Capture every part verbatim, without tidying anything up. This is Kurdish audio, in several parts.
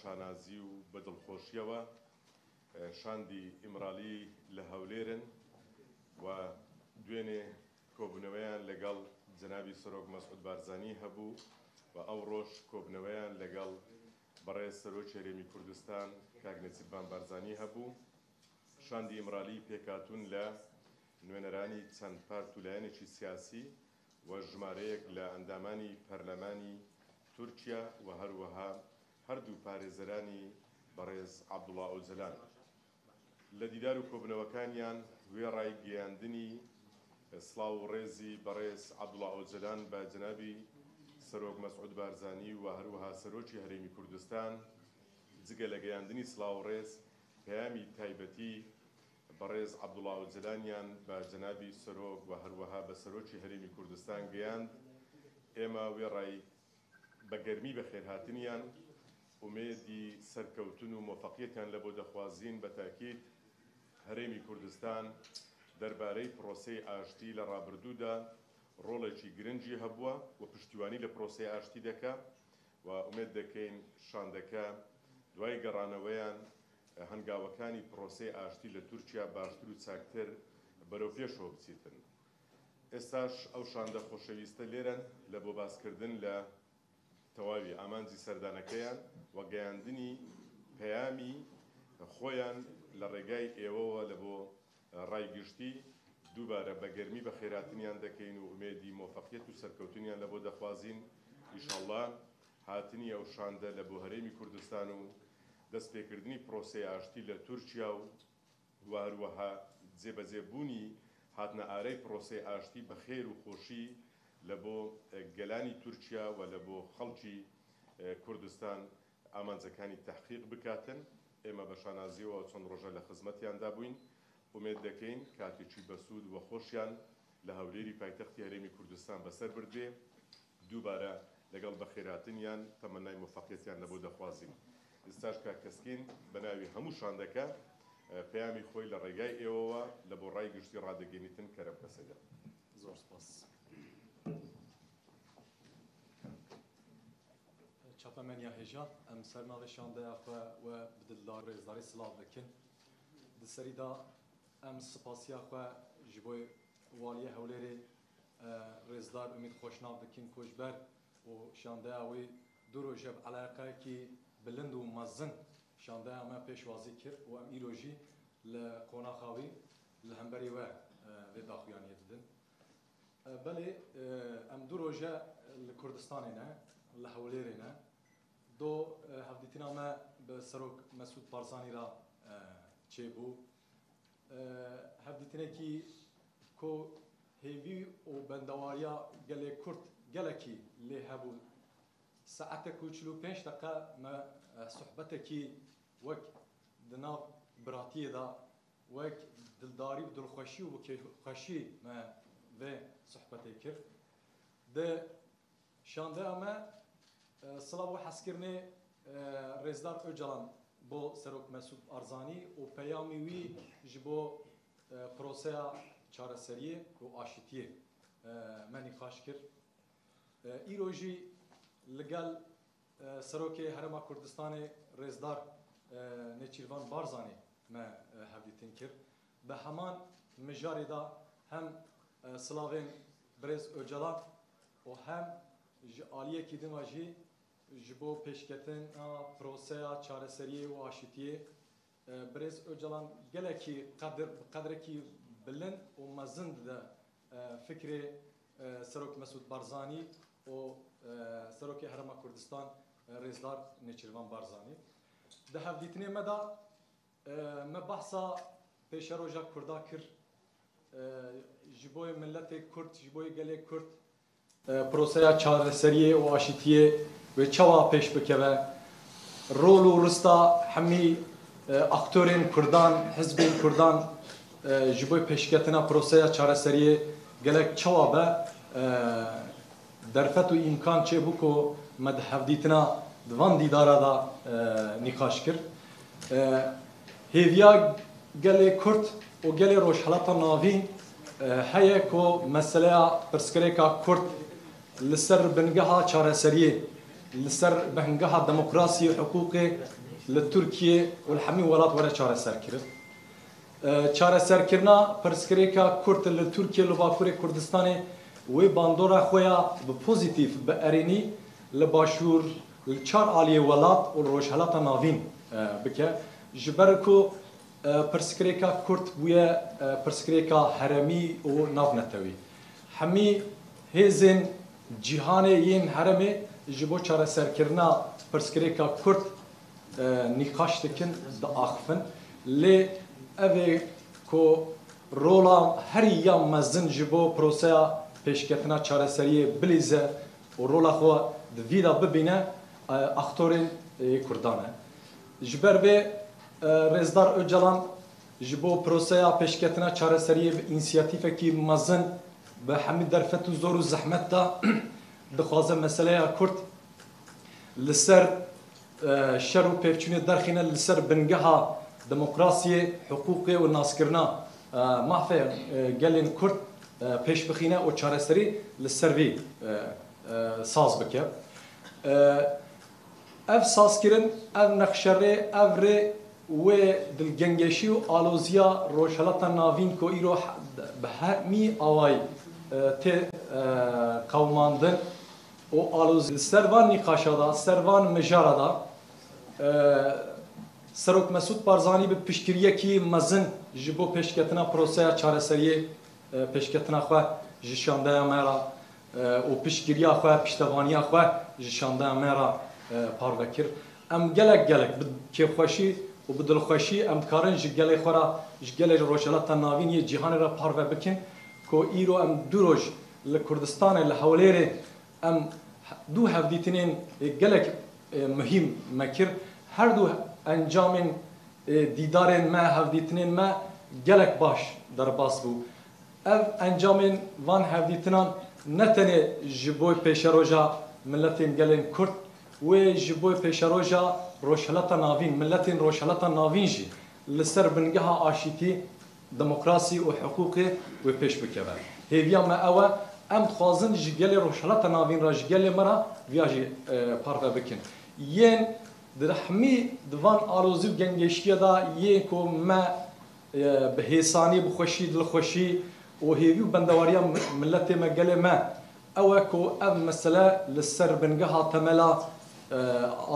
شانازی و بە دڵخۆشیەوە، ئە، شاندی ئیمرالی لە هەولێرن و دوێنێ کۆبوونەوەیان لەگەڵ جەنابی سەرۆک مەسعود بارزانی هەبوو و ئەو ڕۆژ کۆبوونەوەیان لەگەڵ بەڕێز سەرۆکی هەرێمی کوردستان کاک نەچیرڤان بارزانی هەبوو. شاندی ئیمرالی پێکهاتوون لە نوێنەرانی چەند پارت و لایەنێکی سیاسی و ژمارەیەک لە ئەندامانی پەرلەمانی تورکیا و هەروەها هەردوو پارێزەرانی بەڕێز عەبدوڵا ئۆجەلان. لە دیدار و کۆبوونەوەکانیان وێڕای گەیاندنی سڵاو و ڕێزی بەڕێز عەبدوڵا ئۆجەلان بە جەنابی سەرۆک مەسعود بارزانی و هەروەها سەرۆکی هەرێمی کوردستان، جگە لە گەیاندنی سڵاو و ڕێز، پەیامی تایبەتی بەڕێز عەبدوڵا ئۆجەلانیان بە جەنابی سەرۆک و هەروەها بە سەرۆکی هەرێمی کوردستان گەیاند. ئێمە وێڕای بە گەرمی بەخێرهاتنیان، ئومێدی سەرکەوتن و مۆفەقیەتیان لە بۆ دەخوازین. بە تاکید هەرێمی کوردستان دەربارەی پرۆسەی ئاشتی لە ڕابردوودا ڕۆڵێکی گرنگی هەبووە و پشتیوانی لە پرۆسەی ئاشتی دەکا و ئومێد دەکەین شاندەکە دوای گەڕانەوەیان هەنگاوەکانی پرۆسەی ئاشتی لە تورکیا باشتر و چاکتر بەرەو پێشەوە بچیتن. ئێستاش ئەو شاندە خۆشەویستە لێرەن لە بۆ باسکردن لە تەواوی ئامانجی سەردانەکەیان و گەیاندنی پەیامی خۆیان لە ڕێگای ئێوەوە لە بۆ ڕای گشتی. دووبارە بە گەرمی بەخێرهاتنیان دەکەین و ئومێدی مۆفەقیەت و سەرکەوتنیان لە بۆ دەخوازین. ئیشەڵڵا هاتنی ئەو شاندە لە بۆ هەرێمی کوردستان و دەستپێکردنی پرۆسەی ئاشتی لە تورکیا و و هەروەها جێبەجێبوونی هاتنە ئارای پرۆسەی ئاشتی بە خێر و خۆشی لە بۆ گەلانی تورکیا و لە بۆ خەڵکی کوردستان ئامانجەکانی تەحقیق بکاتن. ئێمە بە شانازیەوە چەند ڕۆژە لە خزمەتیاندا بووین. ئومێد دەکەین کاتێکی بەسوود و خۆشیان لە هەولێری پایتەختی هەرێمی کوردستان بەسەر بردبێ. دووبارە لەگەڵ بەخێرهاتنیان تەمەنای مۆفەقیەتیان لە بۆ دەخوازین. ئێستاش کاک کەسکین بە ناوی هەموو شاندەکە، ئە، پەیامی خۆی لە ڕێگای ئێوەوە لە بۆ ڕای گشتی ڕادەگەینیتن. کەرەم کەسەگە. زۆر سپاس. چاپەمەنیا هێژا، ئەم سەرناوێ شاندەیا خۆ وە بدلدار ڕێزداری سلااو دەکن. Di serî de em spasiya xwe ji bo Waliyê Hewlêrê, e, Rêzdar Umît Xoşnav dikin ku ji ber û şandeya wî du roj e bi eleqeyekî bilind û mezin şandeya me pêşwazî kir û em îro jî li qonaxa wî li hemberî we, e, vê daxuyaniyê didin. E, belê, e, em du roj e li Kurdistanê ne, li Hewlêrê ne. Do, e, hevdîtina me bi Serok Mesûd Barzanî re, e, çêbû. E, hevdîtinekî ku hêvî û bendewariya gelê Kurd gelekî lê hebû. Saetek û çil û pênc deqe me, e, sohbetekî wek di nav biratiyê de, wek dildarî û dilxweşî û bi kêfxweşî me vê sohbetê kir. Di şandeya me, e, silav û hezkirinê, e, Rêzdar Ocalan bo Serok Mesûd Barzanî û peyamî wî ji bo, e, proseya çareseriyê û aşitiyê, e, me nîqaş kir. E, îro jî li gel, e, Serokê Herêma Kurdistanê Rêzdar, e, Nêçîrvan Barzanî me, e, hevdîtin kir. Bi heman mijarê de hem, e, silavên birêz Ocalan û hem ji aliyekî din ve jî ji bo pêşketina proseya çareseriyê û aşitiyê, e, birêz Ocalan gelekî qedir, bi qedrekî bilind û mezin dide, e, fikrê, e, Serok Mesûd Barzanî û, e, Serokê Herêma Kurdistan, e, Rêzdar Nêçîrvan Barzanî. Di hevdîtinê me de, e, me behsa pêşeroja Kurda kir, e, ji bo yê miletê Kurd, ji bo yê gelê Kurd, e, proseya çareseriyê û aşitiyê wê çawa pêş bikeve, rol û rista hemî, e, aktorên Kurdan, hizbên Kurdan, e, ji bo pêşketina proseya çareseriyê gelek çawa be, e, derfet û îmkan çêbû ku me di hevdîtina di van dîdara de, e, nîqaş kir. E, hêviya gelê Kurd û gelê Rojhilata Navîn, e, heye ku meseleya pirsgirêka Kurd li ser bingeha çareseriyê li ser bingeha demokrasiyê û hiqûqê li Tirkiyê û li hemî welat were çareserkirin. E, çareserkirina pirsgirêka Kurd li Tirkiye û li Bakurê Kurdistanê wê bandora xwe ya bi pozîtîf, bi erênî li başûr, li çar aliyê welat û li Rojhelata Navîn, e, bike. Ji ber ku, e, pirsgirêka Kurd bûye, e, pirsgirêka heremî û navnetewî. Hemî hêzên cîhanê yên heremê ji bo çareserkirina pirsgirêka Kurd e, nîqaş dikin, diaxifin. Lê ev ê ku rola herî ya mezin ji bo proseya pêşketina çareseriyê bilîze û rola xwe di vî de bibîne, e, aktorên, e, Kurdan e. Ji ber vê, e, Rêzdar Ocalan ji bo proseya pêşketina çareseriyê bi însiyatîfekî mezin, bi hemî derfet û zor û zehmet de dixwaze meseleya Kurd li ser, e, şer û pevçûnê derxîne, li ser bingeha demokrasiyê, hiqûqê û naskirina, e, mafê, e, gelên Kurd, e, pêş bixîne û çareserî li ser vî, e, e, saz bike. E, ev sazkirin, ev nexşerê, ev rê wê dilgengeşî û aloziya Rojhelata Navîn ku îro he-, bi hemî awayî, e, tê, e, qewimandin û alozî li ser van nîqaşa de, ser van mijara de, e, Serok Mesûd Barzanî bi piştgiriyekî mezin ji bo pêşketina proseya çareseriyê, e, pêşketina xwe ji şandeya me re, e, û piştgiriya xwe, piştevaniya xwe ji şandeya me re, e, parve kir. Em gelek gelek bi kêfxweşî û bi dilxweşî em dikarin ji gelê xwe re, ji gelê Rojhelata Navîn yê cîhanê re parve bikin ku îro em du roj li Kurdistanê, li Hewlêrê em du hevdîtinên, e, gelek, e, muhîm me kir. Her du encamên, e, dîdarên me, hevdîtinên me gelek baş derbas bû. Ev encamên van hevdîtinan ne tenê ji bo pêşeroja miletên gelên Kurd, wê ji bo pêşeroja Rojhelata Navîn, miletên Rojhelata Navîn jî li ser bingeha aşîtî, demokrasî û hiqûqê wê pêş bikeve. Hêviya me ew e, em dixwazin ji gelê Rojhelata Navîn re, ji gelê me re viya jî, e, parve bikin. Yên di hemî di van alozî û gengeşiye de yên ku me, e, bi hêsanî, bi xweşî, dilxweşî û hêvî û bendewariya mi-, miletê me, gelê me, ew e ku ev mesele li ser bingeha temela, e,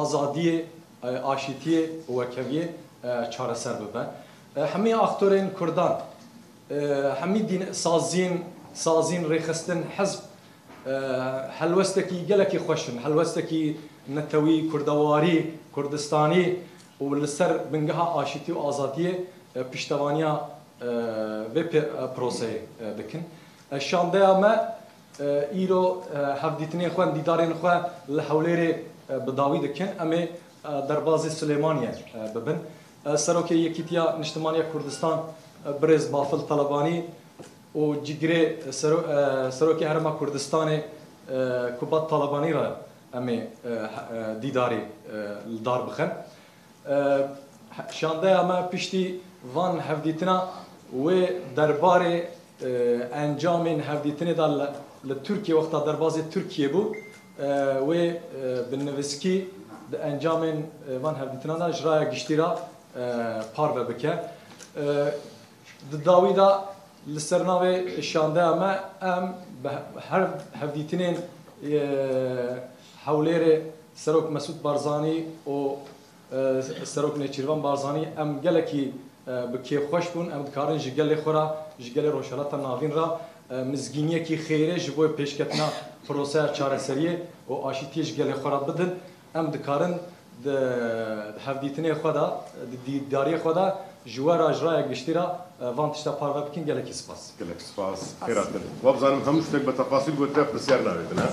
azadiyê, e, aşîtiyê û wekheviyê, e, çareser bibe. E, hemî aktorên Kurdan, e, hemî dîn, sazîn, sazîn, rêxistin, hizb, e, helwestekî gelekî xweş in, helwestekî netewî, kurdewarî, kurdistanî û li ser bingeha aşîtî û azadiyê, e, piştevaniya, e, vê pê-, e, proseyê, e, dikin. E, şandeya me, e, îro, e, hevdîtinên xwe, dîdarên xwe li Hewlêrê, e, bi dawî dikin. Em ê, e, derbazî Silêmaniyê, e, bibin. E, Serokê Yekîtiya Niştimaniya Kurdistan, e, birêz Bafil Talebanî û cîgirê sero-, e, Serokê Herêma Kurdistanê, e, Kubat Talebanî re em ê, e, he-, e, dîdarî, e, li dar bixin. E, şandeya me piştî van hevdîtina wê derbarê, e, encamên hevdîtinê de li, li Tirkiye, wexta derbazê Tirkiye bû, e, wê, e, bi nivîskî di encamên, e, van hevdîtinan de ji raya giştî re, e, parve bike. E, di dawî de li ser navê şandeya me em bi he-, her hevdîtinên, e, Hewlêrê Serok Mesûd Barzanî û, e, Serok Nêçîrvan Barzanî em gelekî, e, bi kêfxweş bûn. Em dikarin ji gelê xwe re, ji gelê Rojhelata Navîn re, e, mizgîniyekî xêrê ji bo pêşketina proseya çareseriyê û aşîtiyê ji gelê xwe re bidin. Em dikarin di hevdîtinê xwe de, di dîdariyê xwe de ji we re, ji raya giştî re, e, van tişta parve bikin. Gelekî spas. Gelek spas. Xêr hatin. Wa bizanim hemû ştek bi tefasîl gotiye, pirsiyar navêtin, ha?